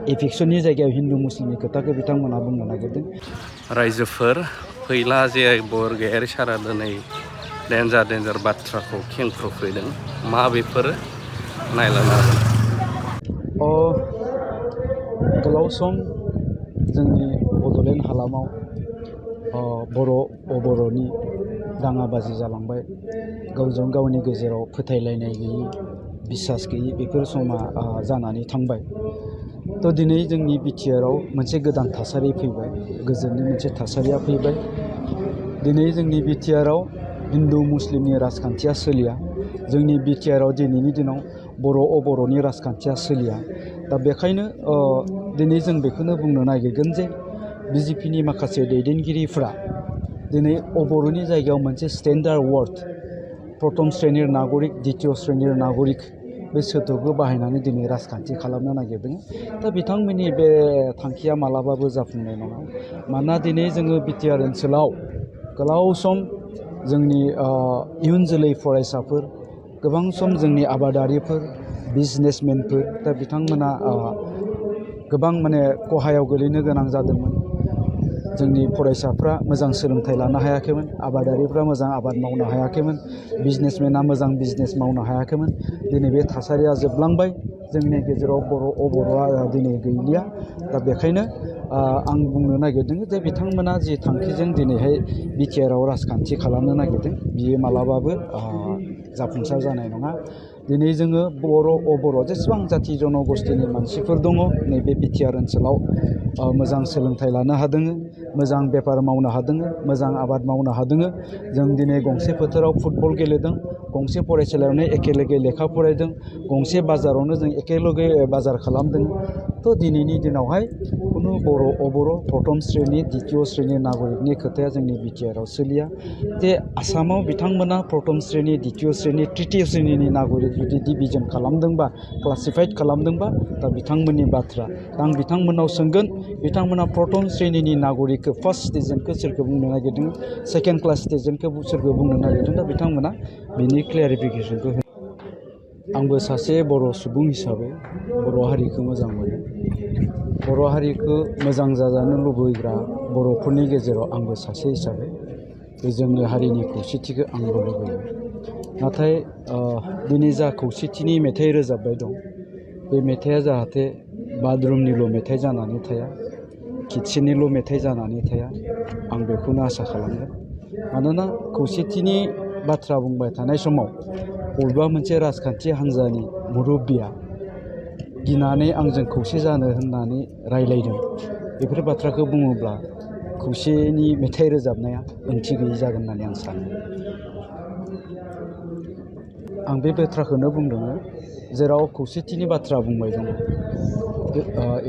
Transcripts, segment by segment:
एफेक्सननि जायगायाव हिन्दू मुस्लिमनि खोथाखौ बिथांमोना बुंनो नागिरदों। रायजोफोर फैला जे बरगयारि सारा दिनै डेन्जार बाथ्राखौ खेंफोरफैदों मा बेफोर नायलांनो गोलाव सम जोंनि बड'लेण्ड हालामाव बर' अबर'नि दाङाबाजि जालांबाय। गावजों गावनि गेजेराव फोथायलायनाय गैयै, बिसास गैयै बेफोर समा जानानै थांबाय। थ' दिनै जोंनि बिटिआरआव मोनसे गोदान थासारि फैबाय, गोजोननि मोनसे थासारिया फैबाय। दिनै जोंनि बिटिआरआव हिन्दु मुस्लिमनि राजखान्थिया सोलिया। जोंनि बिटिआरआव दिनैनि दिनाव बर' अबर'नि राजखान्थिया सोलिया। दा बेखायनो दिनै जों बेखौनो बुंनो नागिरगोन जे बिजेपिनि माखासे दैदेनगिरिफ्रा दिनै अबर'नि जायगायाव मोनसे स्टेन्डार्ड वार्ड प्रथम श्रेणीर नागरिक, द्वितीय श्रेणीर नागरिक बे सोदोबखौ बाहायनानै दिनै राजखान्थि खालामनो नागिरदों। दा बिथांमोननि बे थांखिया मालाबाबो जाफुंनाय नङा। मानोना दिनै जोङो बिटिआर ओनसोलाव गोलाव सम जोंनि इयुन जोलै फरायसाफोर, गोबां सम जोंनि आबादारिफोर, बिजनेसमेनफोर, दा बिथांमोना गोबां खहायाव गोलैनो गोनां जादोंमोन। जोंनि फरायसाफ्रा मोजां सोलोंथाइ लानो हायाखैमोन, आबादारिफ्रा मोजां आबाद मावनो हायाखैमोन, बिजनेसमेना मोजां बिजनेस मावनो हायाखैमोन। दिनै बे थासारिया जोबलांबाय। जोंनि गेजेराव बर' अबर'आ दिनै गैलिया। दा बेखायनो आं बुंनो नागिरदों जे बिथांमोना जि थांखिजों दिनैहाय बिटिआरआव राजखान्थि खालामनो नागिरदों बियो मालाबाबो जाफुंसार जानाय नङा। दिनै जोङो बर' अबर' जेसेबां जाथि जन'गोष्ठीनि मानसिफोर दङ नैबे बिटिआर ओनसोलाव मोजां सोलोंथाइ लानो हादों, मोजां बेफार मावनो हादों, मोजां आबाद मावनो हादों। जों दिनै गंसे फोथाराव फुटबल गेलेदों, गंसे फरायसालियावनो एखेलगे लेखा फरायदों, गंसे बाजारावनो जों एखेलगे बाजार खालामदों। थ' दिनैनि दिनावहाय खुनु बर' अबर' प्रथम श्रेणी, द्वितीय श्रेणी नागरिकनि खोथाया जोंनि बिटिआरआव सोलिया। जे आसामाव बिथांमोना प्रथम श्रेणी, द्वितीय श्रेणी, तृतीय श्रेणीनि नागरिक जुदि डिभिजन खालामदोंबा, क्लासिफाइड खालामदोंबा, दा बिथांमोननि बाथ्रा। आं बिथांमोनाव सोंगोन, बिथांमोना प्रथम श्रेणीनि नागरिकखौ फार्स्ट सिटिजेनखौ सोरखौ बुंनो नागिरदों, सेकेन्ड क्लास सिटिजेनखौ सोरखौ बुंनो नागिरदों, दा बिथांमोना बिनि क्लियारिफिकेसनखौ होयो। आंबो सासे बर' सुबुं हिसाबै बर' हारिखौ मोजां मोनो। बर' हारिखौ मोजां जाजानो लुबैग्रा बर'फोरनि गेजेराव आंबो सासे हिसाबै बे जोंनि हारिनि खौसेथिखौ आंबो लुबैयो। नाथाय दिनै जा खौसेथिनि मेथाइ रोजाबबाय दं, बे मेथाइआ जाहाथे बाथरुमनिल' मेथाइ जानानै थाया, किटचेननिल' मेथाइ जानानै थाया, आं बेखौनो आसा खालामगोन। मानोना खौसेथिनि बाथ्रा बुंबाय थानाय समाव बबेबा मोनसे राजखान्थि हान्जानि मुरब्बिया गिनानै आंजों खौसे जानो होननानै रायलायदों, बेफोर बाथ्राखौ बुङोब्ला खौसेनि मेथाइ रोजाबनाया ओंथि गैयि जागोन होननानै आं सानो। आं बे बाथ्राखौनो बुंदों जेराव खौसेथिनि बाथ्रा बुंबाय दङ,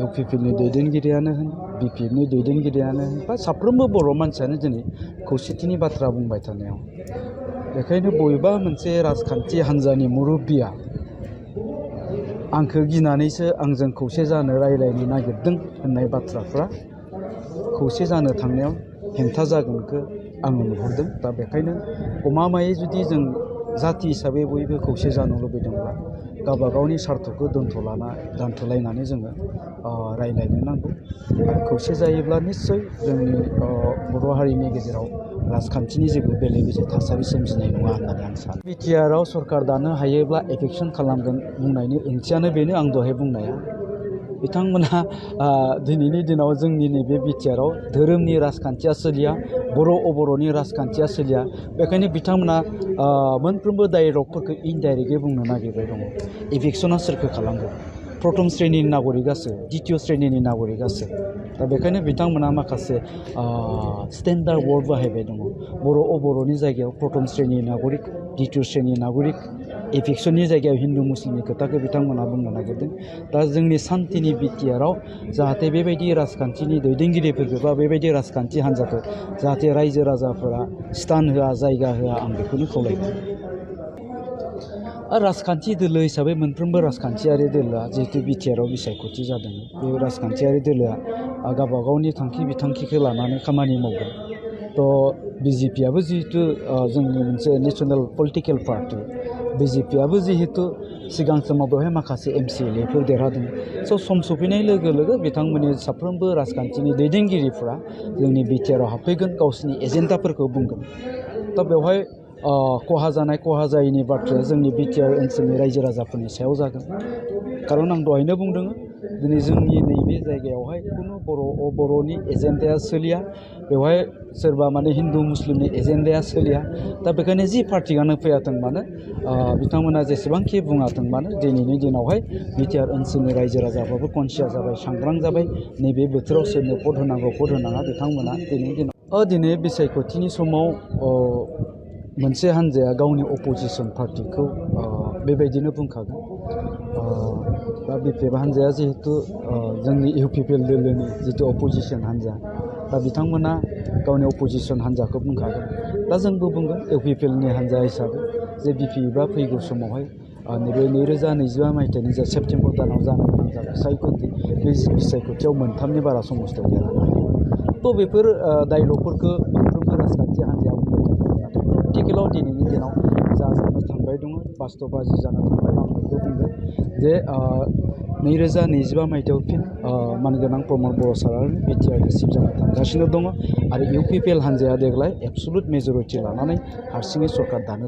इउपिपिएलनि दैदेनगिरियानो होन, बिपिएफनि दैदेनगिरियानो होन, बा साफ्रोमबो बर' मानसियानो दिनै खौसेथिनि बाथ्रा बुंबाय थानायाव बेखायनो बबेबा मोनसे राजखान्थि हान्जानि मुरब्बिया आंखौ गिनानैसो आंजों खौसे जानो रायलायनो नागिरदों होननाय बाथ्राफ्रा खौसे जानो थांनायाव हेंथा जागोनखौ आङो नुहुरदों। दा बेखायनो गमामायै जुदि जों जाथि हिसाबै बयबो खौसे जानो लुबैदोंब्ला गावबा गावनि सार्थखौ दोनथ'लायनानै जोङो रायलायनो नांगौ। खौसे जायोब्ला निस्सय जोंनि बर' हारिनि गेजेराव राजखान्थिनि जेबो बेले बेजे थासारि सोमजिनाय नङा होननानै आं सानो। बिटिआरआव सरकार दानो हायोब्ला एफेक्सन खालामगोन बुंनायनि ओंथियानो बेनो आं दहाय बुंनाया। बिथांमोनहा दिनैनि दिनाव जोंनि नैबे बिटिआरआव धोरोमनि राजखान्थिया सोलिया, बर' अबर'नि राजखान्थिया सोलिया। बेखायनो बिथांमोना मोनफ्रोमबो डायलगफोरखौ इनडाइरेक्टयै बुंनो नागिरबाय दङ। एफेक्सना सोरखौ खालामगोन? प्रथम श्रेणीनि नागरिकआसो, द्वितीय श्रेणीनि नागरिकआसो। दा बेखायनो बिथांमोना माखासे स्टेन्डार्ड वार्ड बाहायबाय दङ। बर' अबर'नि जायगायाव प्रथम श्रेणी नागरिक, द्वितीय श्रेणी नागरिक, एफेक्सननि जायगायाव हिन्दु मुस्लिमनि खोथाखौ बिथांमोना बुंनो नागिरदों। दा जोंनि सान्तिनि बिटिआरआव जाहाथे बेबायदि राजखान्थिनि दैदेनगिरिफोरखौ बा बेबायदि राजखान्थि हान्जाखौ जाहाथे रायजो राजाफोरा स्टान होआ, जायगा होआ, आं बेखौनो खावलायगोन। राजखान्थि दोलो हिसाबै मोनफ्रोमबो राजखान्थियारि दोलोआ जिहेतु बिटिआरआव बिसायख'थि जादों, बे राजखान्थियारि दोलोआ गावबा गावनि थांखि बिथांखिखौ लानानै खामानि मावगोन। थ' बिजेपिआबो जिहेतु जोंनि मोनसे नेसनेल पलिटिकेल पार्टि, BJPआबो जिहेतु सिगां समाव बेवहाय माखासे MCLAफोर देरहादों स' सम सफैनाय लोगो लोगो बिथांमोननि साफ्रोमबो राजखान्थिनि दैदेनगिरिफ्रा जोंनि बिटिआरआव हाबफैगोन गावसिनि एजेन्डाफोरखौ बुंगोन दा बेवहाय खहा जानाय खहा जायैनि बाथ्राया जोंनि बिटिआर ओनसोलनि रायजो राजाफोरनि सायाव जागोन खारन आं दहायनो बुंदों दिनै जोंनि नैबे जायगायावहाय खुनु बर'नि एजेन्डाया सोलिया बेवहाय सोरबा माने हिन्दु मुस्लिमनि एजेन्डाया सोलिया दा बेखायनो जि पार्टियानो फैयाथों मानो बिथांमोना जेसेबांखि बुङाथों मानो दिनैनि दिनावहाय बिटिआर ओनसोलनि रायजो राजाफ्राबो कनसियास जाबाय सांग्रां जाबाय नैबे बोथोराव सोरनो भट होनांगौ भट होनाङा बिथांमोना दिनैनि दिनाव दिनै बिसायख'थिनि समाव मोनसे हान्जाया गावनि अपोजिसन पार्टिखौ बेबायदिनो बुंखागोन दा BPF हान्जाया जिहेतु जोंनि UPPL दोलोनि जितु अपोजिसन हान्जा दा बिथांमोना गावनि अपोजिसन हान्जाखौ बुंखागोन दा जोंबो बुंगोन UPPLनि हान्जा हिसाबै जे BPFआ फैगौ समावहाय नैबे 2025 मायथाइनि जा सेप्तेम्बर दानाव जानो गोनां जाबाय सायख'थि बे बिसायख'थियाव मोनथामनि बारा समस्त गैया थ' बेफोर डायलगफोरखौ मोनफ्रोमबो राजखान्थि हान्जाया बुंबाय थागोन नाथाय प्रेक्टिकेलाव दिनैनि दिनाव जा जानो थांबाय दङ बास्तबाजि जानो थांबाय आं बेखौ बुंगोन जे 2025 मायथाइयाव फिन मानगोनां प्रमद बर' सारानो बिटिआरनि चिफ जानो थांगासिनो दङ आरो UPPL हान्जाया देग्लाय एबसुलुट मेजरिटि लानानै हारसिङै सरकार दानो